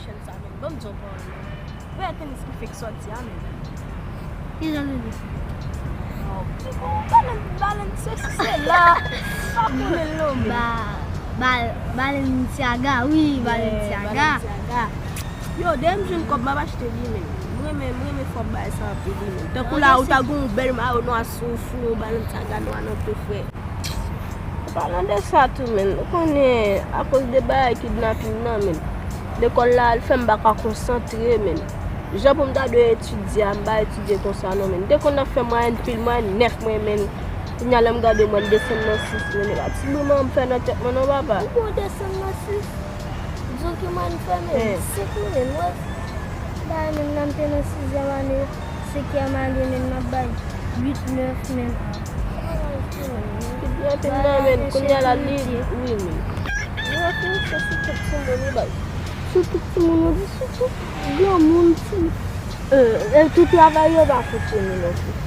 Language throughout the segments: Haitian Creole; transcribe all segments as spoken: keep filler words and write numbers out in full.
Chèn sa menm, ban m di yon pawòl menm. Frè Tenis ki fèk sòti a menm. Ki jan li di? Li gon balann, balann sesi sela. Pa konnen l non menm. Ba, ba, Balenciaga, wi, Balenciaga. Yo, depi m jwenn kòb, m ap achte li menm. M renmen, m renmen fòm bagay sa anpil li menm. Tankou la, ou ta gen yon bèl mayo nwa sou ou, foure yon Balenciaga nwa nan tèt ou, frè. Palan de sa tou, menn, ou konnen, akoz de bagay kidnapin nan, menn, lekòl la al fè m pa ka konsantre, menn. Jan pou m ta dwe etidye a, m pa etidye konsa non, menn. M te konn ap fè mwayèn pil, mwayèn nèf mwen, menn. Kounye a lè m gade mwen, m desann nan sis, menn. E pa ti bri mwen m fè nan tèt mwen non, papa. Ou bon desann nan sis? Di w ki mwen m fè, menn. Senk mil, mwen. Bagay, menn, nan m te nan sizyèm ane, senkyèm ane, menn, m ap bay uit, nèf, menn. Kidnapin nan, menn, kounye a la li, wi, menn. Li reflechi sou tout timoun, wi, baz. Sou tout timoun, ou di sou tout granmoun, ti, e, e, tout travay yo pa fout pou nou non plis.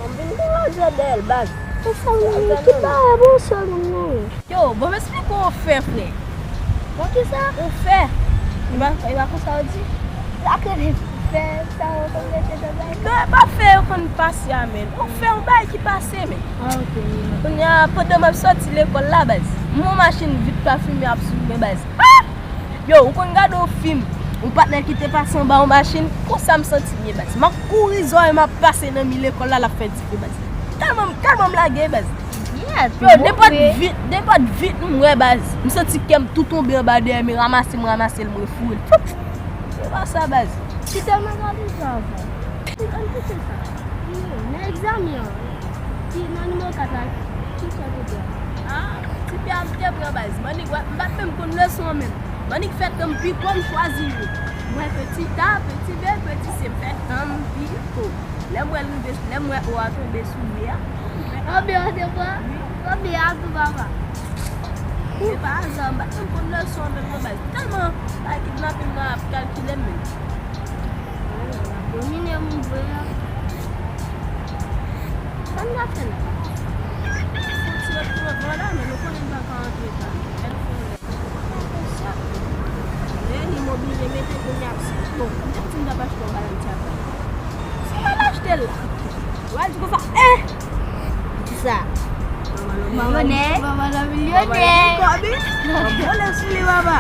Ann vin gen razè dèyè l, baz. E sa, menn, tout bagay bon sèl, menn. Yo, bon, m esplike w fè, frè. Bon, kisa? Ou fè. E pa, e pa konsa w di? Sa k rele fè, sa w konn mete nan bay. Non, e pa fè yo konn pase a, menn. Ou fè yon bagay ki pase, menn. Ah, ok, wi. Kounye a, pandan m ap sòti lekòl la, baz, m wè yon machin vit pafime ap swiv mwen, baz. Ah! Yo, ou konn gade yon fim, yon patnè ki te pase anba yon machin, konsa m santi m ye, baz. M ap kouri zòrèy, m ap pase nan mi lekòl la, l ap fè dife, baz. Tèlman, tèlman m lage, baz. Yo, nenpòt vit, nenpòt vit m wè, baz. M santi kè m tou tonbe anba dèyè m, e ranmase m, ranmase l, m refoure l. Foup! Se pa sa, baz. Kite m nan gade sa, sa. Ann kite sa. Nan egzamen an, ki nan nimewo kat la, ki sòt ou pran? Ah, ti pè a m te pran, baz. Mannik, wè, m pa t menm konn leson an menm. Mannik fè tan m piko, m chwazi yo. M wè peti A, peti B, peti C, m fè tan m piko. Lè m wè l rive, lè m wè O a tonbe sou B a, m fè. Anbe a te pran? Wi. Anbe a tou, papa. Se pa aza, m pa t menm konn leson an menm non, baz. Tèlman bagay kidnapin nan ap kalkile m menm. Domine moun vre a. Sa n ap fè la? Fon ti ret pou anvan la, men nou konnen n pa ka antre ta. Lè n fè lè. Men li m oblije mete kounye a, bon, m t ap di m t ap achte yon bagay, m t ap. Se pa l achte l la. Ou al di konsa, eh! Kisa? Milyonè. Mama nan milyonè. Mama nan milyonè. Vole sou li, papa.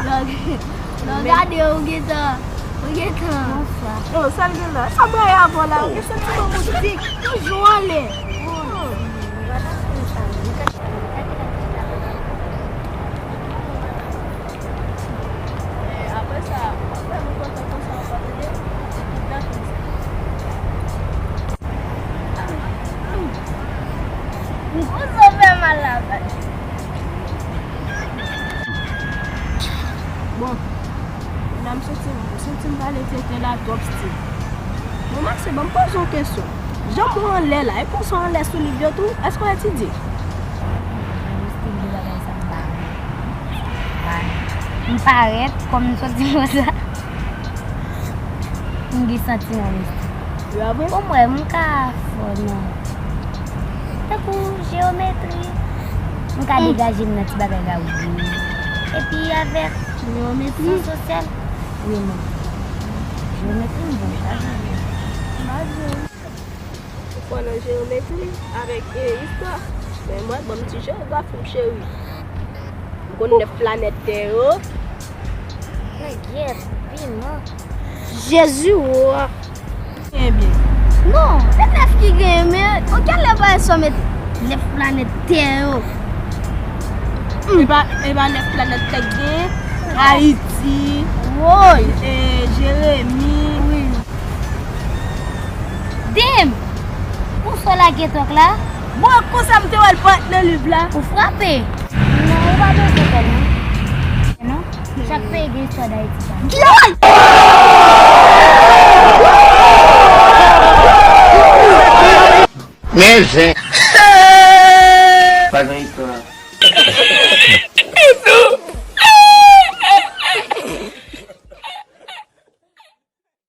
Non, gade, ou gentan, ou gentan. Yo, sa l gen la? Sa mwen avè w la, ou gen santiman moudik. Toujou anlè. Apre sa, w ap fè m kontan konsa ankò, tande? Epi dan konsa. M koze w fè mal la, baz. Bon, medam, santi m, santi m pale tenten la twòp stil. Bon, Maxi, ban m poze w kesyon. Jan pou anlè la, e pou sa anlè sou liv yo tou? Èske w etidye? Mistik di bagay sa m pa renmen. M parèt kòm m sòti konsa. M gen santiman mistik. Pou mwen, m ka fò nan tankou jeyometri. M ka degaje m nan ti bagay la, wi. Epi avèk jeyometri, syans sosyal, wi, mwen. Jeyometri, m bon. Ou fò nan jeyometri avèk, e, istwa. Men mwen, ban m ti jeyografi m, cheri. M konn nèf planèt tè yo. Men gyèt, piman. Jezi, wa. Ebyen. Non, se nèf ki genyen, men, okenn lè pa sou met nèf planèt tè yo. E pa, e pa nèf planèt tè k genyen? Ayiti. Woy. E, Jeremi. Wi. Damn! Ou sot lage tòk la? Bon, konsa m te wè l pa t nan liv la. Ou frape? Non, ou pa bezwen pè non. Non? Chak peyi gen istwa Dayiti pa l. Men zen.